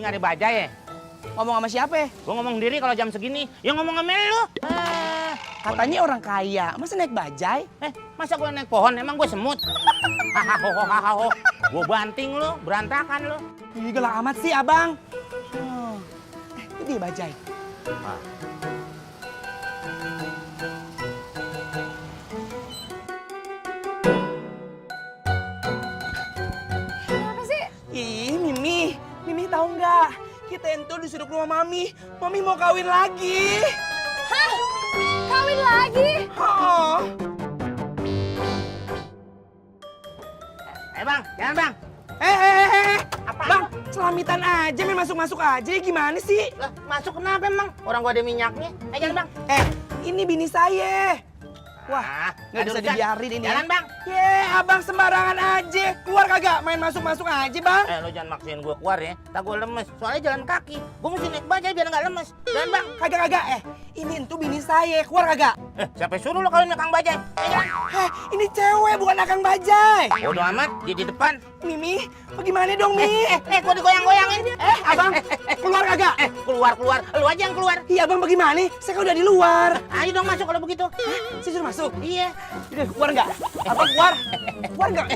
Ini nggak ada bajai ya? Ngomong sama siapa? Gue ngomong sendiri kalau jam segini. Ya ngomong sama lu. Katanya orang kaya, masa naik bajai? Masa gue naik pohon? Emang gue semut? Hahaha. Gue banting lu, berantakan lu. Ih, gelap amat sih, Abang. Itu dia bajai. Kenapa sih? Ih, Mimi tahu nggak? Kita itu disuruh ke rumah Mami. Mami mau kawin lagi. Hah? Kawin lagi? Oh. Bang, jangan bang. Apa? Bang, selamitan aja, main masuk-masuk aja. Gimana sih? Lah, masuk kenapa emang? Orang gua ada minyaknya. Jangan bang. Ini bini saya. Wah, nggak bisa dibiarin ini. Jalan bang. Abang sembarangan aja. Keluar kagak? Main masuk-masuk aja, Bang. Lo jangan maksain gua keluar ya. Tak gua lemes. Soalnya jalan kaki. Gua mesti naik bajai biar nggak lemes. Jalan bang. Kagak. Ini entu bini saya. Keluar kagak? Siapa yang suruh lo kawin sama Kang Bajai? Jalan. Ini cewek bukan akang bajai. Bodoh amat. Di depan. Mimi, bagaimana dong, Mi? Gua digoyang-goyangin. Abang, keluar kagak? Keluar. Lu aja yang keluar. Iya, Abang bagaimana? Saya kan udah di luar. Ayo dong masuk kalau begitu. Saya suruh masuk. Iya. Udah, keluar nggak? Abang keluar. Keluar nggak?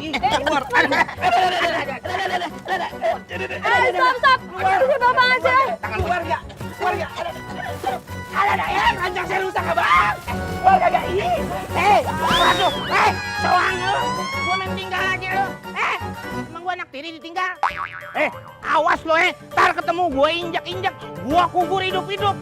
Keluar. Stop. Udah Bapak aja. Keluar nggak? Keluar nggak? Ada ya, ranjang saya rusak, Abang. Keluar kagak? Waduh. Soang lu. Gua main tinggal aja lu. Emang gua anak tiri ditinggal? Awas lo Ntar ketemu gua injak-injak. Gua kubur hidup-hidup.